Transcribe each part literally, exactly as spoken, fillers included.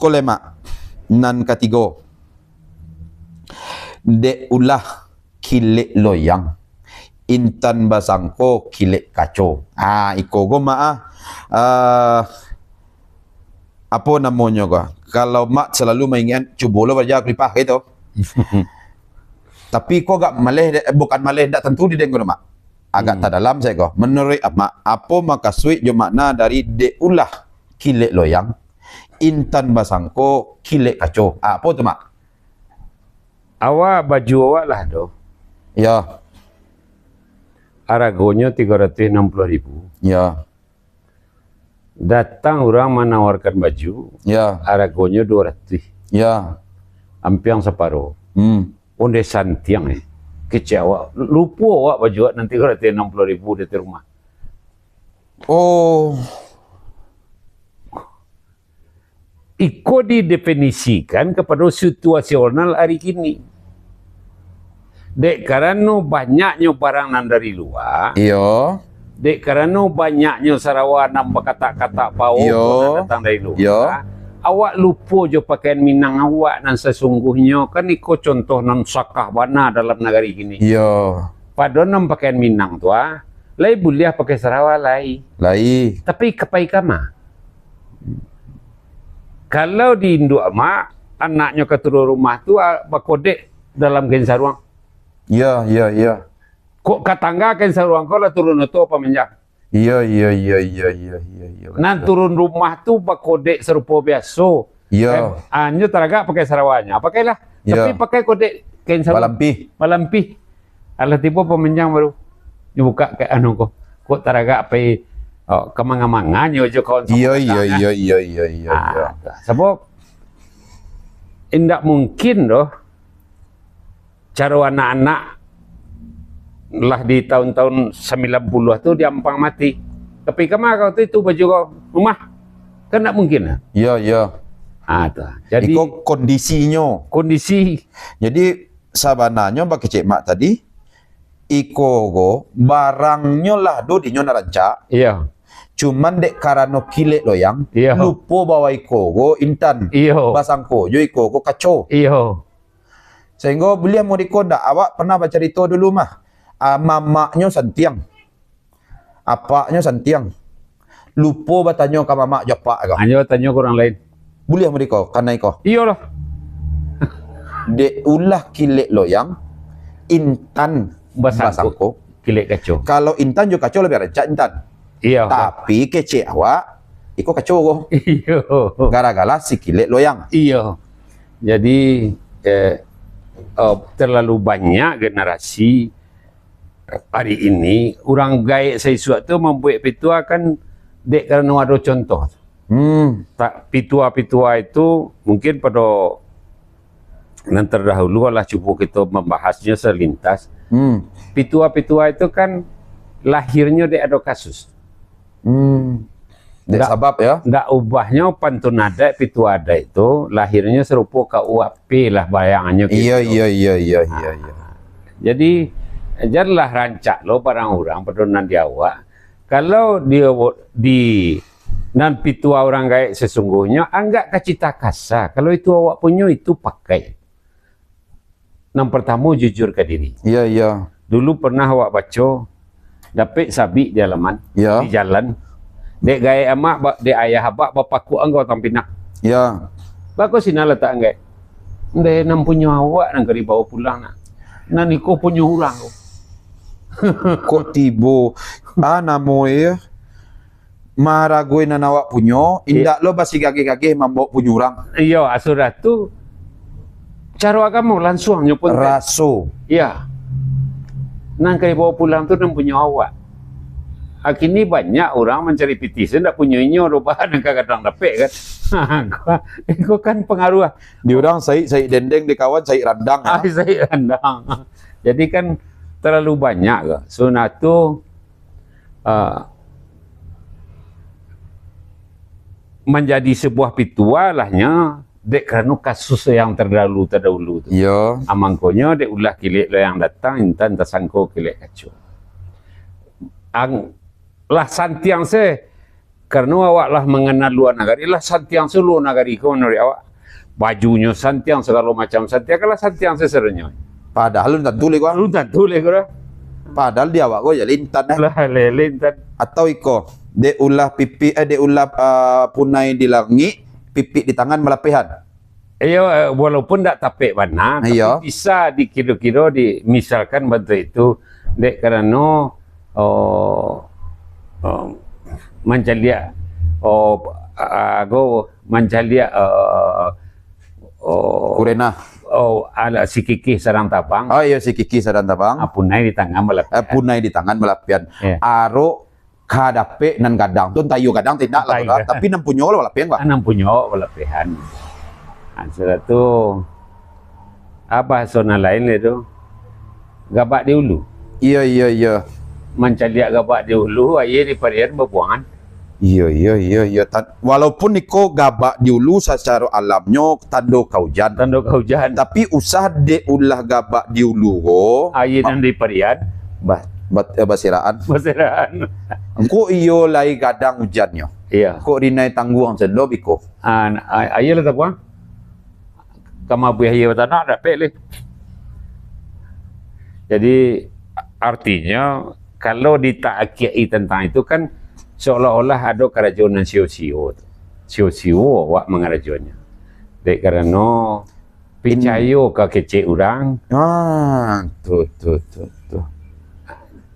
Boleh, Mak. Nan katigo. Dek ulah kilek loyang, intan basangko kilek kaco. Ah, iko ko, Mak, ah. Ah, apo namonyo ko? Kalau Mak salalu maingat, cubo lo baraja kulipah, gitu. Tapi ko agak maleh, bukan maleh, ndak tantu dideng ko, Mak. Agak Hmm. tadalam sajo ko. Manuruik Amak, apo makasuik jo makna dari dek ulah kilek loyang, intan basangko kilek kaco? Ah, apo tu, Mak? Awak baju awak lah tu. Ya. Aragonyo tigo ratuih anam puluah ribu. Ya. Datang urang manawarkan baju, Ya. aragonyo duo ratuih. Ya. Ampiang saparo. Hmm. Ondeh santiang, eh. Kecek awak. Lupo awak baju awak nan tigo ratuih anam puluah ribu di rumah. Oh. Iko didefinisikan kapado situasional ari kini. Dek karano banyaknyo barang nan dari lua, Iyo. dek karano banyaknyo sarawa nan bakatak-katak pawo Iyo. nan datang dari lua, Iyo. awak lupo jo pakaian Minang awak nan sasungguahnyo. Kan iko contoh nan sakah bana dalam nagari kini. Iyo. Pado nan pakaian Minang tu, ah, lai buliah pakai sarawa lai. Lai. Tapi ka pai kama? Kalau di induak amak, anaknyo ka turun rumah tu, ah, bakodek dalam kain saruang. Iya, iya, iya. Kok ka tangga kain saruang ko lah turun oto pamanjang. Iya, iya, iya, iya, iya, iya, iya, Nan betul. turun rumah tu bakodek sarupo biaso. Iya. Kan, ah, nyo taragak pakai sarawanyo, pakailah. Iya. Tapi pakai kodek kain saruang. Balampih. Balampih. Alah tibo pamanjang baru. Nyo buka ka anu ko. Kok taragak pai, oh, ka manga-manga nyo jo kawan Iya, iya, iya, iya, iya, iya, Ah, iya. Sabab indak mungkin doh caro anak-anak lah di tahun-tahun sambilan puluah tu diampang mati. Tapi kama kau tu, itu baju kau rumah? Kan ndak mungkin lah. Iya, iya. Ah, tu. Jadi, Iko kondisinyo. kondisi. Jadi, sabananyo bakecek mak tadi, iko ko barangnyo lah do dinyo nak rancak. Iya. Cuman dek karano kilek loyang, Iya. lupo bahwa iko ko intan. Iya. Basangko jo iko ko kaco. Iya. Sahinggo buliah muriko ndak, awak pernah bacarito dulu mah. Ah, mamaknyo santiang. Apaknyo santiang. Lupo batanyo ka mamak jo apak ko. Hanyo tanyo ka urang lain. Buliah muriko, kanai ko. Iyolah. Dek ulah kilek loyang, intan Basangko. basangko. Kilek kaco. Kalau intan jo kaco labiah rancak intan. Iya. Tapi kecek awak, iko kaco ko. Iyo. Gara-gara si kilek loyang. Iyo. Jadi, eh, eh, terlalu banyak generasi hari ini, urang gaek saisuak tu mambuek pitua kan dek karano ado contoh. Hmm. Tak, pitua-pitua itu mungkin pado nan terdahulu lah cubo kito mambahasnyo selintas. Hmm. Pitua-pitua itu kan lahirnyo dek ado kasus. Hmm. Dek Ndak, sabab, ya? ndak ubahnyo pantun adaik, pitua adaik tu lahirnyo sarupo K U H P lah bayangannyo Iya, gitu. iya, iya, iya, iya, iya. Jadi, janlah rancak lo barang urang pado nan di awak. Kalau di, di nan pitua urang gaek sesungguhnyo, anggak ka cita kasa. Kalau itu awak punyo, itu pakai. Nan partamo, jujur ka diri. Iya, iya. Dulu pernah awak baco, dapek sabik di alaman, Iya. di jalan. Dek gaek amak, ba-, dek ayah abak, bapakuak anggo batang pinang. Iya. Bako sinan latak anggaik. Ndeh, nan punyo awak nan ka dibawo pulang nak. Nan iko punyo urang ko. Kok tibo, ah, namo e, maharagoi nan awak punyo, Iya. indak lo basigageh-gageh mambao punyo urang. Iyo, asudah tu, caro agamo lansuang nyo pun. Raso. Iya. Nan ka dibawo pulang tu nan punyo awak. Kini banyak urang mancari pitih, ndak punyo inyo doh, bahan nan ka gadang dapek kan. Iko kan pangaruah. Di urang saik, saik dendeng, di kawan saik randang, ah. Ai, saik randang. Jadi kan terlalu banyak ka. Sunah tu, ah, manjadi sebuah pitua lahnyo, dek karano kasus yang terdahulu-terdahulu tu. Iyo. Ah, mangkonyo dek ulah kilek lo yang datang, intan tasangko kilek kaco. Ang-, lah santiang se, Karano awak lah mangana lua nagari, lah santiang se lua nagari ko manuruik awak. Bajunyo santiang, sagalo macam santiang, kan lah santiang se sadonyo. Padahal alun tantu lai ko. Alun tantu lai ko dah. Padahal di awak ko jaleh intan, eh. Lah, jaleh intan. Atau iko, dek ulah pipik, eh, dek ulah, ah, punai di langik, pipik di tangan balapehan. Iyo, eh, walaupun ndak tapek bana, tapi Iyo. bisa dikiro-kiro di, misalkan bantuak itu, dek karano, oh, oh, mancaliak, oh, ah, ago mancaliak, eh, oh, Kurenah. oh, ala si kikih sadang tabang, Oh iyo, si kikih sadang tabang. ah, punai di tangan Eh, balapehan. punai di tangan balapehan. Iyo. Arok ka dapek nan gadang tu, antah iyo gadang atau indak lah tu Antah lah. iyo. Tapi nan punyo lah balapehan lah. Ah, nan punyo balapehan. Ah, sudah tu, ah, bahaso nan lain lai tu, gabak di ulu. Iyo, iyo, iyo. Mancaliak gabak di ulu, aia di parian babuangan. Iyo, iyo, iyo, iyo. Tan-, walaupun iko gabak di ulu sacaro alamnyo tando ka ujan. Tando ka ujan. Tapi usah dek ulah gabak di ulu ko. Aia Ma- nan di parian. Ba-, bat-, eh, basiraan. Basiraan. Engko iyo lai gadang ujannyo. Iya. Kok rinai tangguang sendo biko. Ah, n-, a-, aia lah tabuang. Ka mabuih aia batanak, dapek leh. Jadi, artinyo, kalau ditaakiak-i tantang itu kan, seolah-olah ado karajo nan sio-sio tu. Sio-sio awak mangarajonyo. Dek karano, picayo ka kecek urang. Ah, tu, tu, tu, tu.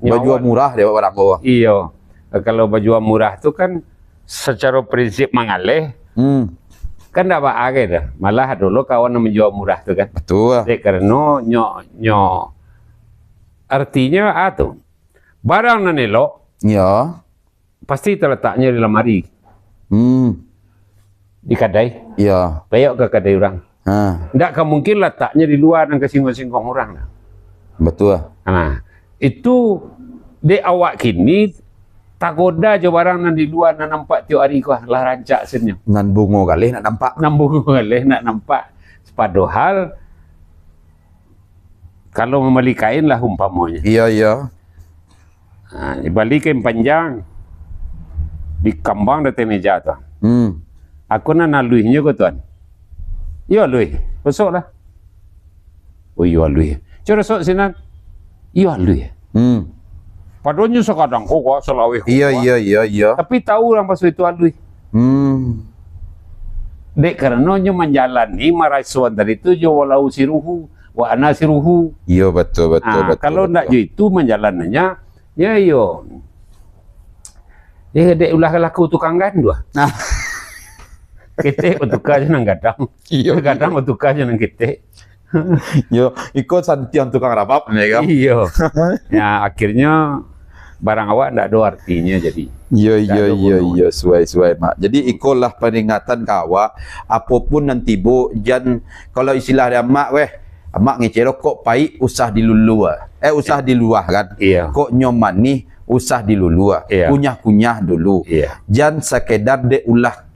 Nyo Bajua awak murah dek awak barang ko. Iyo. Kalau bajua murah tu kan, sacaro prinsip mangaleh, Hmm. kan ndak baa gai tu. Malah ado lo kawan nan manjua murah tu kan. Batua. Dek karano nyo, nyo, artinyo a tu, barang nan elok Iyo. pasti talataknyo di lamari, Hmm. di kadai. Iyo. Payok ka kadai urang. Ha. Ndak ka mungkin lataknyo di lua nan ka singok-singok urang. Batua. Nah, itu dek awak kini tagoda jo barang nan di lua nan nampak tiok ari ko lah rancak sennyo. Nan bungo galeh nak nampak. Nan bungo galeh nak nampak. Padohal, kalau mambali kain lah umpamonyo. Iyo, iyo. Ha, dibali kain panjang, dikambang di ateh meja tu. Hmm. Ako nan aluihnyo ko, Tuan. Iyo aluih, gosoklah. Oh, iyo aluih. Cubo gosok sinan. Iyo aluih. Hmm. Padonyo sakadang ko, ko salaweh ko, Iyo, ko. iyo, iyo, iyo. Tapi tahu urang paso itu aluih. Hmm. Dek karano nyo manjalani marasuan tadi tu jo walau siruhu, wa ana siruhu. Iyo, batua, batua, Ah, batua, kalau ndak batua. jo itu manjalanannyo, yo, iyo. Yo, dek ulah laku tukang ganduah. Nah. Ketek batuka jo nan gadang. Iyo, Gadang iyo. batuka jo nan ketek. Yo, iko santiang tukang rabab ni, kan? Iyo. Ya, akhirnyo barang awak ndak ado artinyo jadi. Iyo, Ndak iyo, ado iyo, guno. iyo, suai, suai, Mak. Jadi, ikolah paringatan ka awak, apo pun nan tibo, jan, kalau istilah dari Amak, weh, Amak ngecek lo, kok paik usah dilulua. Eh, usah diluah, kan? Iyo. Kok nyo manih usah dilulua. Iyo. Kunyah-kunyah dulu. Iyo. Jan sakedar dek ulah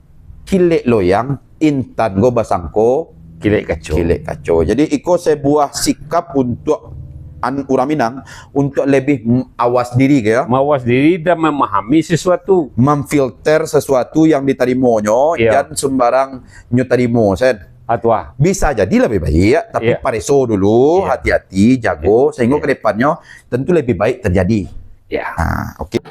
kilek loyang, intan go basangko Kilek kaco. kilek kaco. Jadi, iko sebuah sikap untuk an-, urang Minang untuk lebih m-, awas diri, ke, ya? Mawas diri dan memahami sesuatu. Memfilter sesuatu yang ditarimonyo, Iya. jan sembarang nyo tarimo, sen. Ah, tu ah. Bisa jadi lebih baik, tapi Iya. pareso dulu, Iya. hati-hati, jago, Iya. sehingga Iya. ke depannyo tentu lebih baik terjadi. Ya. Ah, oke.